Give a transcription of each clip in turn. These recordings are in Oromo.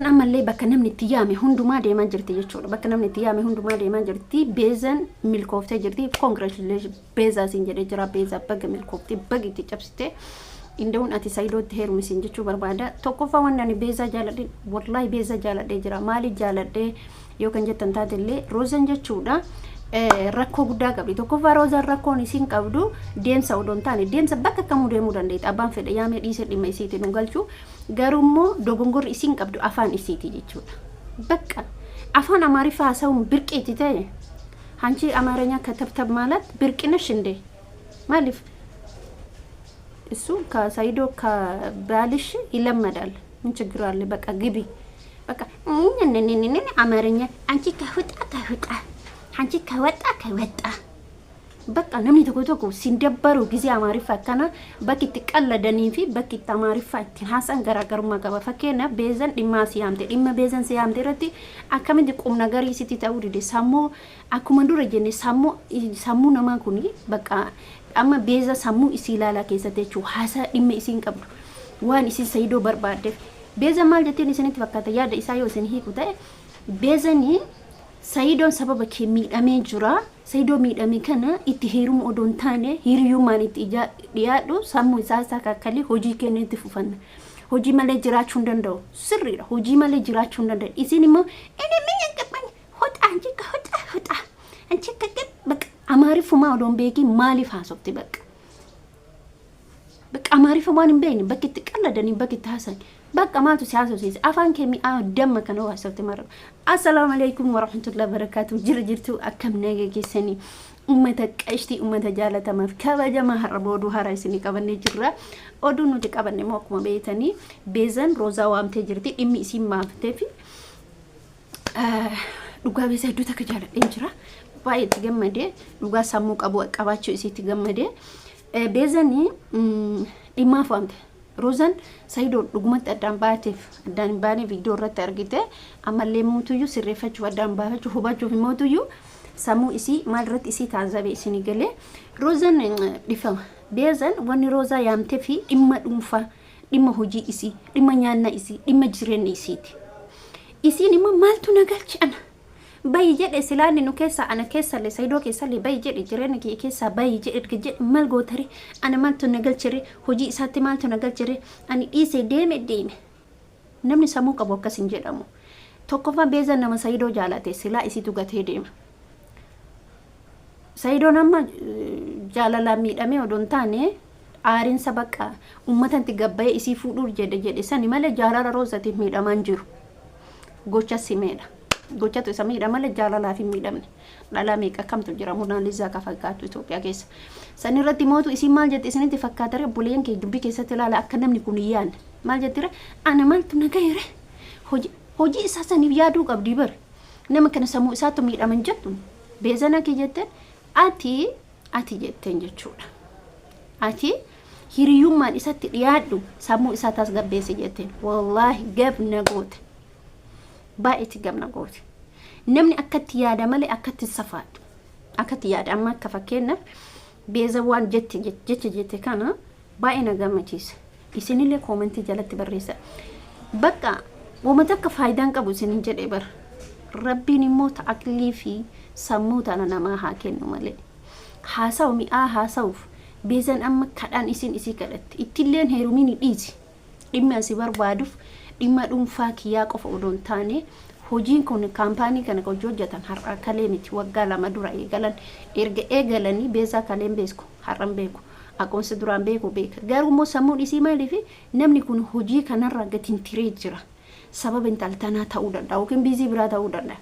Ammallee bakka namni itti yaame hundumaa deemaa jirti jechuudha. Bakka namni itti yaame hundumaa deemaa jirti. Beezan milkooftee jirti. Congratulations Beezaa siin jedhee jira. Beezaa baga milkooftee, baga itti cabsitee. Inda'uun ati Saayidootti heerumi siin jechuu barbaada. Tokkoffaa wanni ani Beezaa jaaladhe, wallaahi Beezaa jaaladhee jira. Maaliif jaaladhee yoo kan jettan taatellee, Roozan jechuudha. Rakkoo guddaa qabdi. Tokkoffaa Roozaan rakkoon isiin qabdu deemsa odoo hin taane, deemsa bakka kamuu deemuu dandeetti. Abbaan fedhe yaamee dhiisee dhimma isiitiin nu galchu. Garuu immoo dogongorri isiin qabdu afaan isiiti jechuudha. Bakka afaan Amaariffaa haasa'uun birqiitti ta'e አንቺ አማርኛ ከተብተብ ማለት ብርቅ ነሽ እንዴ? ማሊፍ እሱ ከሳይዶ ከባልሽ ይለመዳል። ምን ችግር አለ? በቃ ግቢ፣ በቃ እኔ አማርኛ አንቺ ከሁጣ ከሁጣ፣ አንቺ ከወጣ ከወጣ። Bakka namni tokko tokko siin dabbaru gisee Amaariffa akkana bakki itti qalladanii fi bakki itti Amaariffa ittiin haasa'an garaagarummaa qaba. Fakkeenyaaf Beezan dhimmaa si yaamte, dhimma Beezan si yaamte irratti akkamitti qubna garii sitti ta'uu dide? Sammuu akkuma dura jenne sammuu namaa kuni bakka amma Beeza sammuu isii ilaalaa keessatti jechuudha, haasaa dhimma isiin qabdu waan isin Sayidoo barbaaddeef. Beeza maal jetteen isinitti fakkaata? Yaada isaa yoo isin hiiku ta'e, Beezanii Sayidoon sababa kee miidhamee jira. Sayidoo miidhame kana itti heeruma odoo hin taane hiriyyummaan itti dhiyaadhu, sammuu isaa isaa kakkalee hojii keenya itti fufanna. Hojii malee jiraachuu hin danda'u. Sirriidha. Hojii malee jiraachuu hin danda'u. Isin immoo inni minya qaban hoxa anchi ka hoxa hoxa anchi ka bakka Amaariffumaa odoo hin beekin maaliif haasofti bakka? Bakka Amaariffa waan hin beekne bakki itti qalladanii bakki itti haasan. Bakka maaltu si haasofsiise? Afaan kee mi'aa damma kana haasofte mara. Assalaamu alaikum warahmatullahi wabarakatuh. Jira jirtu, akkam naga keessanii? Ummata qashtii, ummata jaalatamaaf kabajamaa, har'a oduu haaraa isinii qabannee jirra. Oduu nuti qabanne immoo akkuma beektanii Beezan Roozaa waamtee jirti. Dhimmi isiin maaftee fi dhugaa Beezaa hedduu takka jaaladheen jira. Baay'ee itti gammadee, dhugaa sammuu qabu qabaachuu isiitti gammadee. Beezanii dhimmaaf waamte. Roozaan Sayidoon dhugumatti addaan baateef addaan hin baane viidiyoo irratti argite. Ammallee mootuyyuu sirreeffachuuf, addaan baafachuuf, hubachuuf mootuyyuu sammuu isii maal irratti isii taazabee isinii galee. Roozaan, dhifama, Beezan wanni Roozaa yaamtee fi dhimma dhuunfaa, dhimma hojii isii, dhimma nyaannaa isii, dhimma jireenya isiiti. Isiin immoo maaltu na galche ana? Bayi jedhe silaanni nu keessa, ana keessallee Sayidoo keessallee bayi jedhe, jireenya kiyya keessaa bayi jedhe erga jedhe maal gootare? Ana maaltu na galchere? Hojii isaatti maaltu na galchere? Ani dhiisee deeme deeme. Namni sammuu qabu akkas hin jedhamu. Tokkoffaa Beezan nama Sayidoo jaalate silaa isitu gatee deema. Sayidoon amma jaalalaan miidhamee odoo hin taane aarinsa bakka uummatatti gabbayee isii fuudhuuf jedhe jedhe sani malee jaalala Roozatiif miidhamaa hin jiru. Gocha simeedha. Gochatu isa miidha malee jaalalaaf hin miidhamne. Dhalaa meeqa kamtu jira Munaalizaa ka fakkaatu Itoophiyaa keessa? San irratti mootu isiin maal jette isinitti fakkaatare? Obboleeyyan kee dubbii keessatti ilaala, akka namni kun hin yaadne. Maal jettire? Ana maaltu na gahere? Hojii isaa saniif yaaduu qabdii bare. Nama kana sammuu isaatu miidhaman jettu. Beezana kee jetteen ati jetteen jechuudha. Ati hiriyyummaan isatti dhiyaadhu, sammuu isaa tasgabbeessi jetteen. Wallaahi gabna goote. Baay'eetti gabna goote. Namni akkatti yaada malee akkatti safaadhu. Akkatti yaada. Amma akka fakkeenyaaf Beeza waan jette jecha jette kana baay'ee na gammachiisa. Isinillee koomentii jalatti barreessa. Bakka uummata akka faayidaan qabu isinin jedhe bara. Rabbiin immoo ta'aqlii fi sammuu tana namaa haa kennu malee. Haasa'u mi'aa haasa'uuf Beezan amma kadhaan isin isii kadhatte. Ittilleen heerumiin dhiisi. Dhimmi asii barbaaduuf dhimma dhuunfaa kiyyaa qofa odoo hin taane, hojiin kun kaampaanii kana hojii hojjetan har'aa kalee miti, waggaa 2 dura eegalan. Erga eegalanii Beezaa kaleen beeku, har'an beeku, akkuma duraan beeku beeka. Garuu immoo sammuun isii maaliif namni kun hojii kanarra gatiin tiree jira, sababa intaltanaa ta'uu danda'a yookiin busy biraa ta'uu danda'a.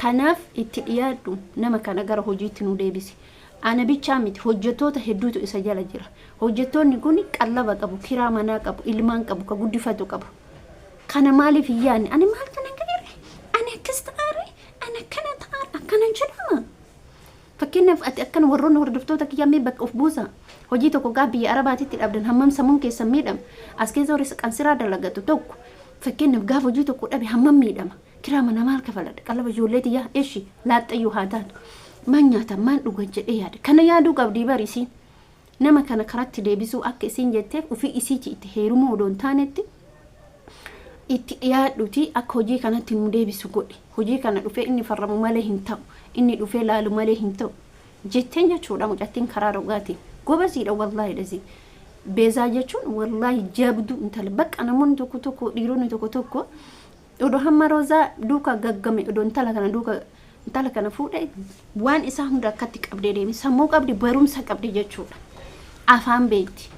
Kanaaf itti dhiyaadhu, nama kana gara hojiitti nu deebisi. Ana bichaa miti, hojjettoota hedduutu isa jala jira. Hojjettoonni kun qallaba qabu, kiraa manaa qabu, ilmaan qabu, ka guddifatu qabu. Kana maaliif hin yaadne? Ani maaltu na gahere? Ani akkas ta'aare? Ani akkana ta'aare? Akkana jedhama. Fakkeenyaaf ati akkana warroonni hordoftoota kiyyaa mee bakka of buusa. Hojii tokko gaaf biyya Arabaatitti dhabdan hammam sammuun keessan miidhama? As keessa warri qansiraa dalagatu tokko fakkeenyaaf gaaf hojii tokko dhabe hammam miidhama? Kiraa mana maal kafaladha? Qallaba ijoollee tiyyaa eshi laaxxayyuu haa taatu. Maal nyaatan, maal dhugan jedhee yaada. Kana yaaduu qabdii bari isiin. Nama kana karatti deebisuu akka isiin jetteef ofii isiiti itti heerumuu odoo hin taanetti Itti dhiyaadhuti akka hojii kanatti nu deebisu godhi. Hojii kana dhufee inni farramu malee hin ta'u. Inni dhufee laalu malee hin ta'u. Jetteen jechuudha mucattiin karaa rogaatiin. Gobaziidha wallaahi dhazii. Beezaa jechuun wallaahi jabduu intala. Bakka namoonni tokko tokko, dhiironni tokko tokko, odoo hamma Roozaa duukaa gaggame, odoo intala kana duuka intala kana fuudhe, waan isaa hunda akkatti qabdee deemi. Sammuu qabdi, barumsa qabdi jechuudha. Afaan beekti.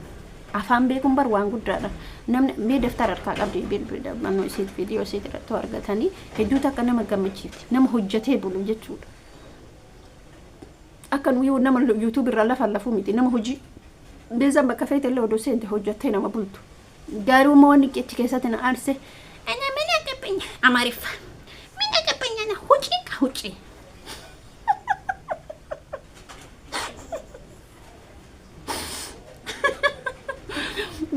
Afaan beekuun bar waan guddaadha. Namni mee daftara harkaa qabdi, bilbila mannoo isiit viidiyoo isiit irratti argatanii hedduu takka nama gammachiifti. Nama hojjetee bulu jechuudha. Akka nuyi nama YouTube irraa lafa lafuu miti, nama hojii. Beezaan bakka feete illee odoo seente hojjettee nama bultu. Garuu immoo wanni achi keessatti na aarse, ana mana qabbanya Amaariffa. Mana qabbanya na hucii ka hucii.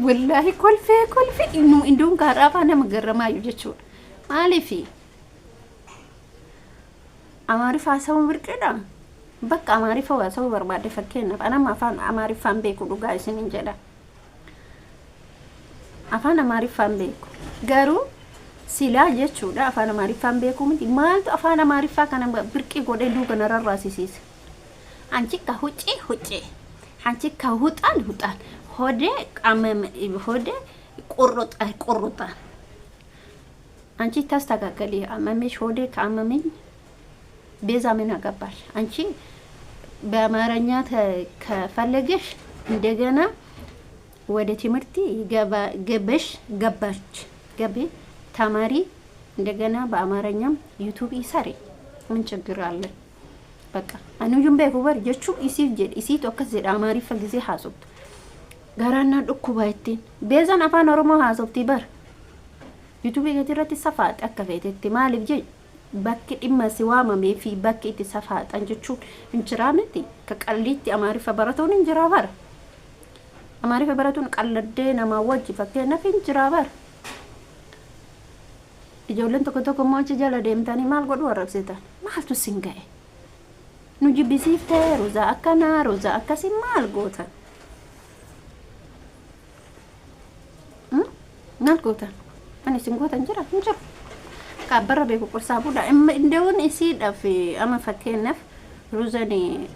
Wallaahi kolfee kolfee nu induun kaadhaafaa nama garramaayu jechuudha. Maaliifi Amaariffa haasawuun birqiidha? Bakka Amaariffa haasawuu barbaade, fakkeenyaaf anamma afaan Amaariffaan beeku, dhugaa isinin jedha. Afaan Amaariffaan beeku. Garuu silaa jechuudha afaan Amaariffaan beekuu miti, maaltu afaan Amaariffaa kana birqii godhee duuga na rarraasisiisa? Anchi ka huccii huccii. Anchi ka huxaan huxaan. Hodee qamame hodee qurruxaan qurruxaan. አንቺ ታስተካከሊ አመመሽ ሆዴ ከአመመኝ ቤዛ ምን አገባሽ አንቺ? በአማርኛ ከፈለገሽ እንደገና ወደ ትምህርት ገበሽ ገባች ገቢ ተማሪ፣ እንደገና በአማርኛም YouTube ይሰሪ፣ ምን ችግር አለ? በቃ anuyyuun beeku bar jechuun isiif jedhe, isiitu akkas jedha. Amaariffa gisee haasoftu garaannaa dhukkuba ittiin. Beezaan afaan Oromoo haasoftii bar YouTube gadi irratti safaaxe akka feetetti. Maaliif jedhe, bakki dhimma si waamamee fi bakki itti safaaxan jechuun hin jiraa miti. Ka qalliitti Amaariffa baratuun hin jiraa bara. Amaariffa baratuun qalladdee namaa wajji fakkeenyaaf hin jiraa bara. Ijoolleen tokko tokko immoo achi jala deemtanii maal godhu? Arrabsitan. Maaltu sin ga'e? Nu jibbisiiftee, Roozaa akkanaa, Roozaa akkasii, maal gootan? Maal gootan? Ani isin gootan jira? Hin jiru. Kaabbarra beeku qorsaa buudha. Indeewwan isiidhaaf amma fakkeenyaaf Roozaan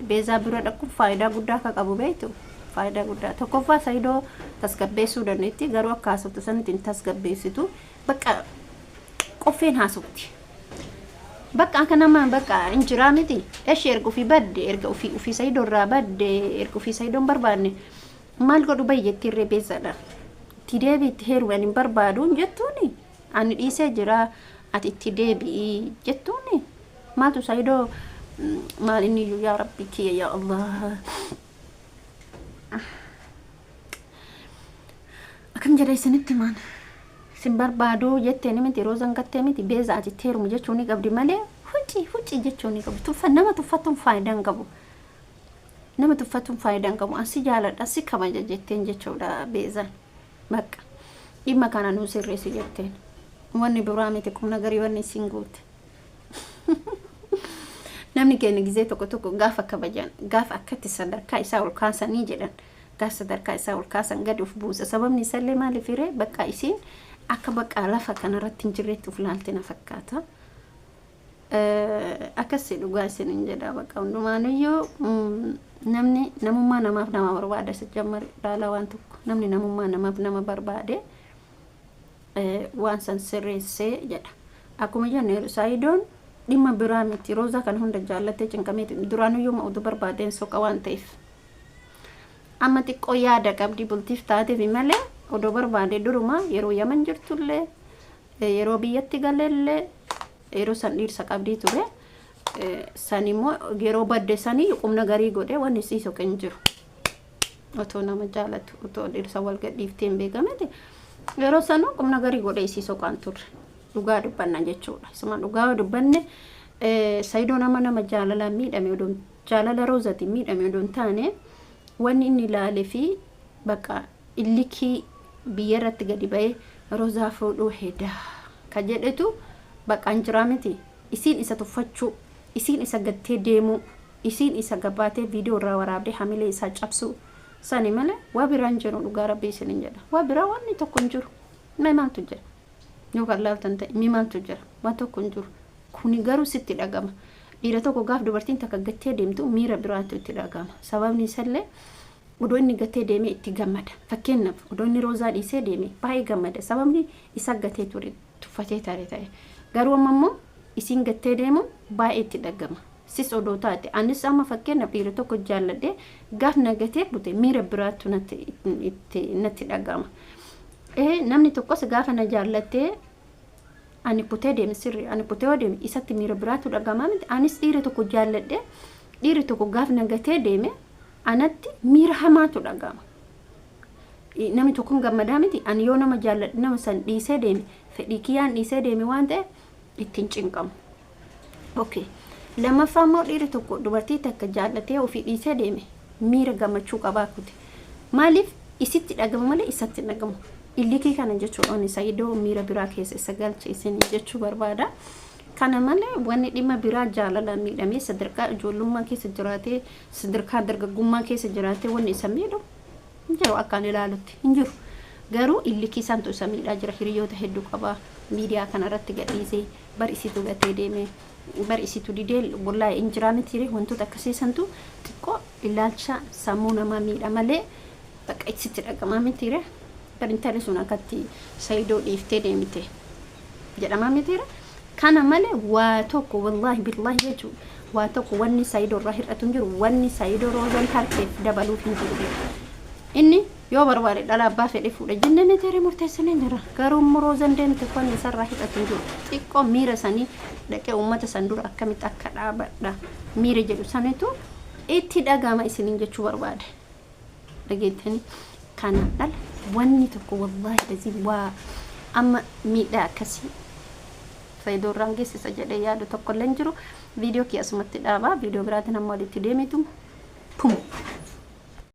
Beezaa bira dhaquun faayidaa guddaa akka qabu beektu. Faayidaa guddaa tokkoffaa Sayidoo tasgabbeessuu dandeetti, garuu akka haasoftu sanitti hin tasgabbeessitu. Bakka qoffeen haasofti. Bakka akka nama bakka hin jiraa miti. Eshi erga ofii badde, erga ofii ofii Sayidoo irraa badde, erga ofii Sayidoon barbaanne maal godhu bayi jetti irree beezadha. Itti deebi, itti heerumi, ani hin barbaadu jettuuni. Ani dhiisee jira, ati itti deebi'i jettuuni. Maaltu Sayidoo maal inni iyyuu, yaa Rabbi kiyya, yaa Allah. Akkam jedha isinitti maan? Sin barbaadu jetteen miti, Roozaan gattee miti, Beeza ati itti heerumi jechuu ni qabdi malee huccii huccii jechuu ni qabdi. Tuffa nama tuffatuun faayidaa hin qabu. Nama tuffatuun faayidaa hin qabu. Ansi jaaladha, si kabaja jetteen jechuudha Beezaan. Bakka dhimma kana nuu sirreessi jetteen. Wanni biraa miti, qubna garii wanni isin goote. Namni keenya gizee tokko tokko gaafa kabajan, gaafa akkatti sadarkaa isaa ol kaasanii jedhan, gaafa sadarkaa isaa ol kaasan gadi of buusa. Sababni isaallee maaliif hiree bakka isiin akka bakka lafa kanarratti hin jirretti of laalte na fakkaata. Akkas dhugaa isin hin jedha, bakka hundumaanuyyuu namni namummaa namaaf nama barbaada. Jammar dhaala waan tokko, namni namummaa namaaf nama barbaade waan san sirreessee jedha. Akkuma jennu, Saayidoon dhimma biraa miti, Roozaa kana hunda jaallattee cinqameeti duraanuyyuu oduu barbaadeen soqa waan ta'eef. Amma xiqqoo yaada qabdi bultiif taateef malee odoo barbaade duruma yeroo Yaman jirtullee, yeroo biyyatti galeellee, yeroo san dhiirsa qabdii ture. San immoo yeroo badde sanii qubna garii godhee wanni sii soqa hin jiru. Otoo nama jaalatu, otoo dhirsa wal gadhiiftee hin beekamete, yeroo sanuu qubna garii godhee isii soqaan turre. Dhugaa dubbanna jechuudha. Isuma dhugaa dubbanne, Sayidoo nama jaalalaan miidhame odoo, jaalala Roozaatiin miidhame odoo hin taane, wanni inni ilaalee fi bakka illikii biyya irratti gadi ba'ee Roozaa fuudhuu hedaa ka jedhetu bakka hin jiraa miti. Isiin isa tuffachuu, isiin isa gattee deemuu, isiin isa gabaatee viidiyoo irraa waraabdee hamilee isaa cabsuu sani malee waa biraa hin jiru. Dhugaa Rabbii isin hin jedha. Waa biraa wanni tokko hin jiru. Mee maaltu jira? Yoo kan laaltan ta'e mi maaltu jira? Waan tokko hin jiru. Kuni garuu sitti dhagama. Dhiira tokko gaaf dubartiin takka gattee deemtu miira biraatu itti dhagama. Sababni isallee odoo inni gatee deemee itti gammada. Fakkeenyaaf, odoo inni Roozaa dhiisee deeme baay'ee gammada. Sababni isa gatee ture tuffatee tare ta'e. Garuu amma immoo isiin gattee deemu baay'ee itti dhagama. Sis odoo taate, anis amma fakkeenyaaf dhiira tokko jaalladhee gaaf na gatee bute miira biraatu natti dhagama. Namni tokkos gaafa na jaallattee ani kutee deeme, sirri ani kutee yoo deeme isatti miira biraatu dhagama miti? Anis dhiira tokko jaalladhee dhiirri tokko gaaf na gatee deeme anatti miira hamaatu dhagama. Namni tokko hin gammadaa miti? Ani yoo nama jaalladhe nama san dhiisee deeme, fedhii kiyyaan dhiisee deeme waan ta'eef ittiin cinqamu. Okay. Lammaffaa immoo dhiirri tokko dubartii takka jaallatee ofii dhiisee deeme miira gammachuu qabaa kute. Maaliif? Isitti dhagama malee isatti hin dhagamu. Illikii kana jechuudha inni Saidoo miira biraa keessa isa galche isin jechuu barbaada. Kana malee wanni dhimma biraa jaalalaan miidhamee sadarkaa ijoollummaa keessa jiraatee, sadarkaa dargaggummaa keessa jiraatee wanni isa miidhu hin jiru, akkaan ilaalutti hin jiru. Garuu illikii isaantu isa miidhaa jira. Hiriyoota hedduu qaba. Miidiyaa kanarratti gadhiisee bar isitu gatee deeme, bar isitu didee, wallaahi hin jiraa miti, wantoota akkasii santu xiqqoo ilaalcha sammuu namaa miidha malee bakka isitti dhagamaa mitiire? Bar intalli sun akkatti Saidoo dhiiftee deemte jedhamaa mitiire? Kana malee waa tokko, wallaahi billaahi jechuun, waa tokko wanni Saidoo irraa hir'atu hin jiru, wanni Saidoo Roozan harkeef dabaluuf hin jiru. Inni yoo barbaade dhala abbaa fedhe fuudha jennee mitiire? Murteessinee jira. Garuu immoo Roozan deemte wanni isarraa hir'atu hin jiru. Xiqqoo miira sanii dhaqee uummata san dura akkamitti akka dhaabadha miira jedhu sanitu itti dhagama isiniin jechuu barbaade. Dhageettanii? Kana dhala wanni tokko, wallaahi lazii, waa amma miidhaa akkasii Saidoo irraan geessisa jedhee yaadu tokko illee hin jiru. Viidiyoo kiyya asumatti dhaabaa. Viidiyoo biraatiin hamma walitti deemitu. Pum.